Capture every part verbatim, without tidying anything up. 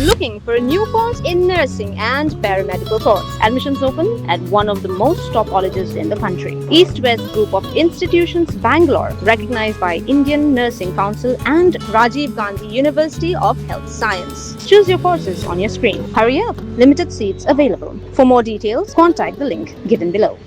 Looking for a new course in nursing and paramedical course? Admissions open at one of the most top colleges in the country. East West Group of Institutions, Bangalore, recognized by Indian Nursing Council and Rajiv Gandhi University of Health Science. Choose your courses on your screen. Hurry up, limited seats available. For more details, contact the link given below.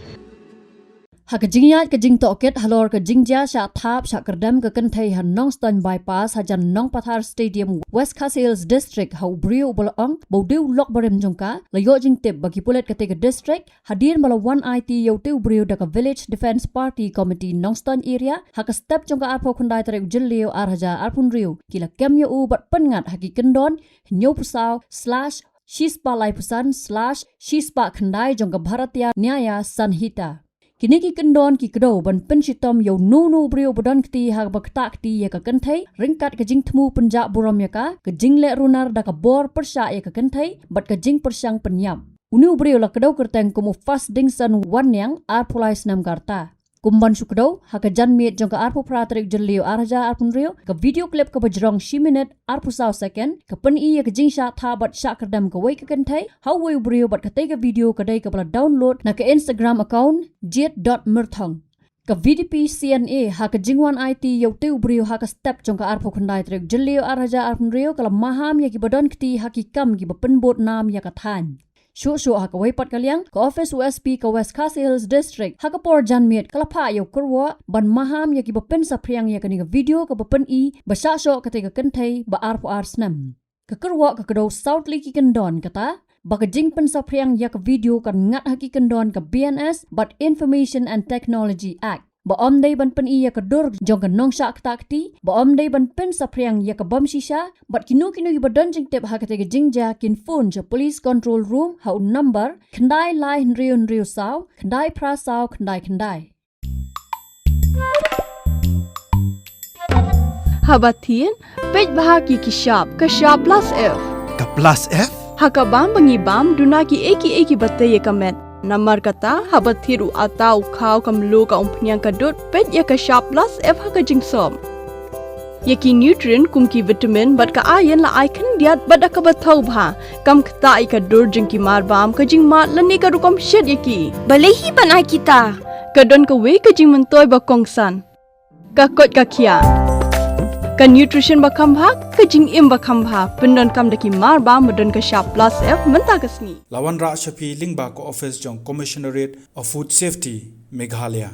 Ha ka jingïaid ka jingtohkit halor ka jingjia shah thap shah kyrdem ka kynthei ha Nongstoiñ Bypass hajan Nongpathar Stadium, West Khasi Hills District, ha u briew uba la ong ba u dei u lok barim jong ka, la ïoh jingtip ba ki pulit katei ka district hadien ba la wan aiti ïa utei u briew da ka Village Defence Party Committee Nongstoiñ Area ha ka step jong ka arphew khyndai tarik u Jylliew ar hajar arphew hynriew, ki la kem ïa u bad pynngat ha ki kyndon hynñiewphew saw slash shispah laiphew san slash shispah khyndai jong ka Bharatiya Nyaya Sanhita. Kine ki kyndon ki kdew ban pynshitom ïa uno uno u briew uba don kti ha kaba ktah kti ïa ka kynthei ryngkat ka jingthmu pynjah burom ïa ka, ka jingleh runar da ka bor pyrshah ïa ka kynthei bad ka jingpyrshang pynïap. Une u briew la kdew kyrteng kum u Fasdingson Wanniang, arphew lai snem ka rta. Kum ban shu kdew, ha ka janmiet jong ka arphew phra tarik Jylliew ar hajar arphew hynriew, ka video clip kaba jrong shi minit arphew saw second ka pyni ïa ka jingshah thap bad shah kyrdem kawei ka kynthei ha uwei u briew bad katei ka video ka dei kaba la download na ka Instagram account Jied dot Myrthong. Ka V D P C N A ha ka jingwan aiti ïa utei u briew ha ka step jong ka arphew khyndai tarik Jylliew ar hajar arphew hynriew ka la maham ïa kiba don kti ha ki kam kiba pynbud nam ïa ka thaiñ. Shuh shuh ha kawei pat ka liang, ka office u S P ka West Khasi Hills District ha ka por janmiet ka la phah ïa u kyrwoh ban maham ïa kiba pynsaphriang ïa kane ka video kaba pyni ba shah shoh katei ka kynthei ba arphew ar snem. Ka kyrwoh ka kdew saw tylli ki kyndon, kata ba ka jingpynsaphriang ïa ka video kan ngat ha ki kyndon ka B N S bad Information and Technology Act. Ba ym dei ban pyni ïa ka dur jong ka nongshah ktah kti, ba ym dei ban pynsaphriang ïa ka bym shisha, bad kino kino kiba don jingtip ha katei ka jingjia kin phone sha Police Control Room ha u number khyndai lai hynriew hynriew saw khyndai phra saw khyndai khyndai. Haba thied, peit bha ki ki shap, ka shap plus F. Ka plus F? Ha ka bam ba ngi bam, duna kiei kiei kiba tei ïa ka met. Namar kata, haba thied u atta, u khaw, ka mluh, ka umphniang, ka dud, peit ïa ka shap plus F ha ka jingsop. Ïa ki nutrient kum ki vitamin bad ka iron la ai khyndiat bad da kaba thaw bha. Kam ktah ïa ka dur jong ki mar bam, ka jingmad lane ka rukom shet ïa ki. Balei hi ban ai kita? Ka don kawei ka jingmyntoi ba kongsan. Ka koit ka khiah. Ka nutrition ba kham bha, ka jingim ba kham bha. Pyndonkam da ki mar bam ba don ka shap plus F mynta ka sngi. La wanrah sha phi lyngba ka office jong Commissionerate of Food Safety, Meghalaya.